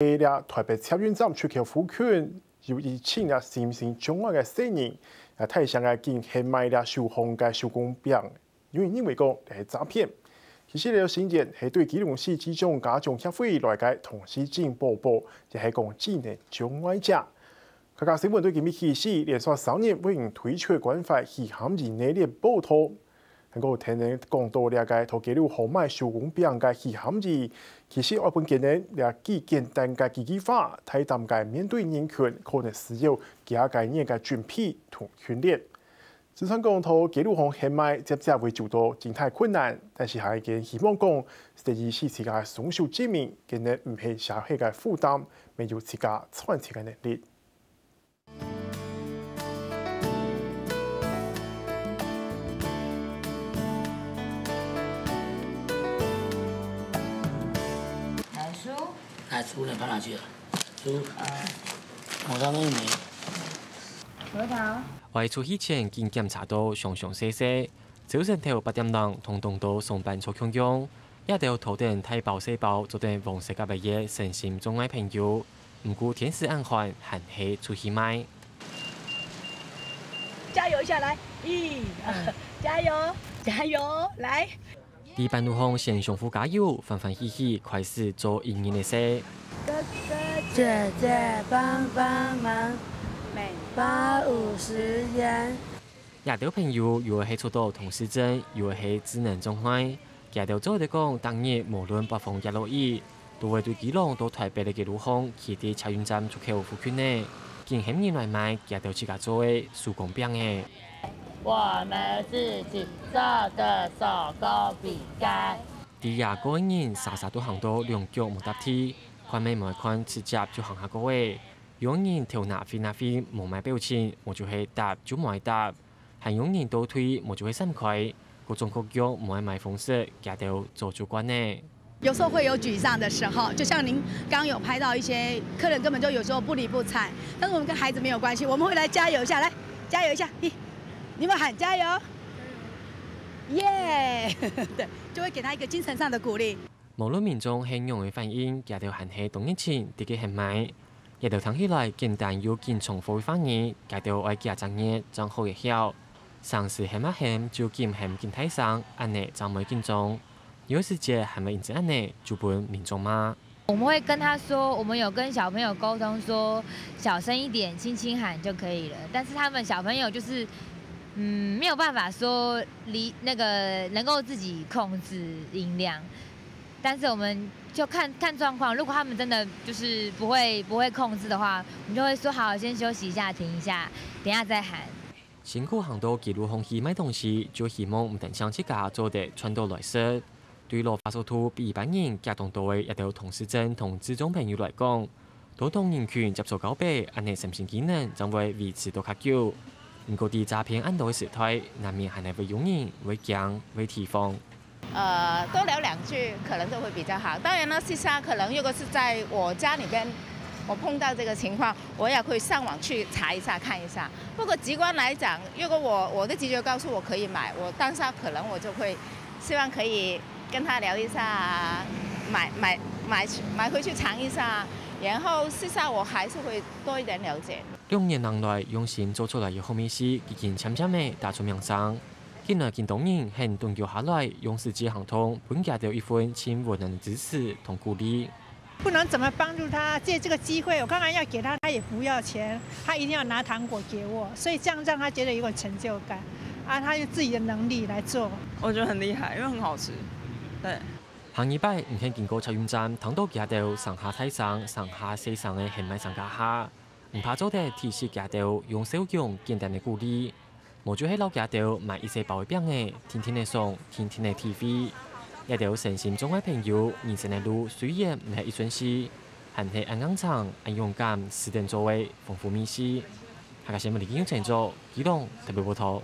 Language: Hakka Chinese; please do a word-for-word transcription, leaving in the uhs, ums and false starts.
這台北捷運站出口附近，有一群這身心障礙个細人，啊，大聲个緊喊賣這手烘个手工餅，因為認為講這係詐騙。其實這个聲音係對基隆市智障家長協會來个童氏症寶寶，也係講智能障礙者。 客家新聞對今日起，連續三日為你推出關懷虛涵儀系列報導。還過，頭先講到這个在街路項賣手工餅个虛涵儀，其實愛分佢等這幾簡單个幾句話，大膽个面對人群，可能需要幾個月个準備同訓練。就算講在街路項喊賣，接接會遇到真大困難，但是還係希望講，第一係自家雙手證明，佢等毋係社會个負擔，乜有自家賺錢个能力。 來，叔。來，叔，你搬哪去了？叔，我剛剛又沒。核桃。外出以前，緊檢查到詳詳細細，朝晨頭八點零，通通到上班坐共樣。這兜拖等大包細包，著等黃色甲个身心障礙朋友，毋顧天時恁寒，還係出去賣。加油一下，來，一，加油，加油，來。 在半路項先相互加油，歡歡喜喜開始做一日个事。哥哥姐姐幫幫忙，每包五十元。這兜朋友有个係著到唐氏症，有个係智能障礙，佢兜做得講，逐日無論八風也落雨， 都會對基隆到臺北个街路項，企在捷運站出口附近呢，緊喊人來買佢兜自家做个手工餅仔。我們自己做的手工餅乾。在這个人儕儕都行到兩腳無踏地，看乜無愛看，直接就行下過仔。有人頭那拂那拂，無麼表情，無就係答就無愛答。 還有人倒退，無就係閃開，各種各樣無愛買方式，佢兜做主管呢。有時候會有沮喪的時候，就像您剛剛有拍到一些客人根本就有時候不理不睬，但是我們跟孩子沒有關係，我們會來加油一下，來，加油一下，嘿，你們喊加油，耶，對，就會給他一個精神上的鼓勵。無論民眾係仰仔反應，佢兜還係當熱情，直接喊賣。 這兜聽起來簡單又緊張个話語，佢兜愛幾隻月正學會曉。成時喊啊喊就緊喊緊大聲，恁仔正毋會緊張。有時節還會因著恁仔就分民眾罵。我們會跟他說，我們有跟小朋友溝通說，小聲一點，輕輕喊就可以了。但是他們小朋友就是，嗯，沒有辦法說離，那個，能夠自己控制音量。 但是我們就看，看狀況，如果他們真的就是不會，不會控制的話，我們就會說：「好，先休息一下，停一下，等一下再喊。」辛苦行到街路項去賣東西，就希望毋單淨自家做得賺到來食。對老化速度比一般人遽當多个這兜唐氏症同智障朋友來講， 多同人群接觸交陪，恁仔身心機能正會維持到較久。毋過在詐騙恁多个時代，難免還係會有人會驚、會提防。呃，多聊兩句可能就會比較好。當然呢，私下可能如果是在我家裡邊，我碰到這個情況，我也會上網去查一下看一下。不過直觀來講，如果我，我的直覺告訴我可以買，我當下可能我就會希望可以 跟他聊一下，買買買去買回去尝一下，然後私下我還是會多一點了解。兩年零來，用心做出來个好味緒，已經漸漸仔打出名聲。近來，緊多人肯蹲腳下來，用實際行動分佢兜一份盡溫暖个支持同鼓勵。 不能怎麼幫助他，藉這個機會，我剛剛要給他，他也不要錢，他一定要拿糖果給我，所以這樣讓他覺得有個成就感，啊，他用自己的能力來做。我覺得很厲害，因為很好吃。對。下二擺，毋肯經過捷運站，聽到佢兜上下大聲、上下細聲个喊賣聲家下，毋怕做得提示佢兜，用笑容簡單个鼓勵。 無就係摎佢兜買一細包个餅仔，定定仔爽，定定仔體會。這兜身心障礙朋友，人生个路雖然毋係一順序，還係恁硬撐、恁勇敢，使等做个豐富味緒。客家新聞李金勇製作，基隆特別報導。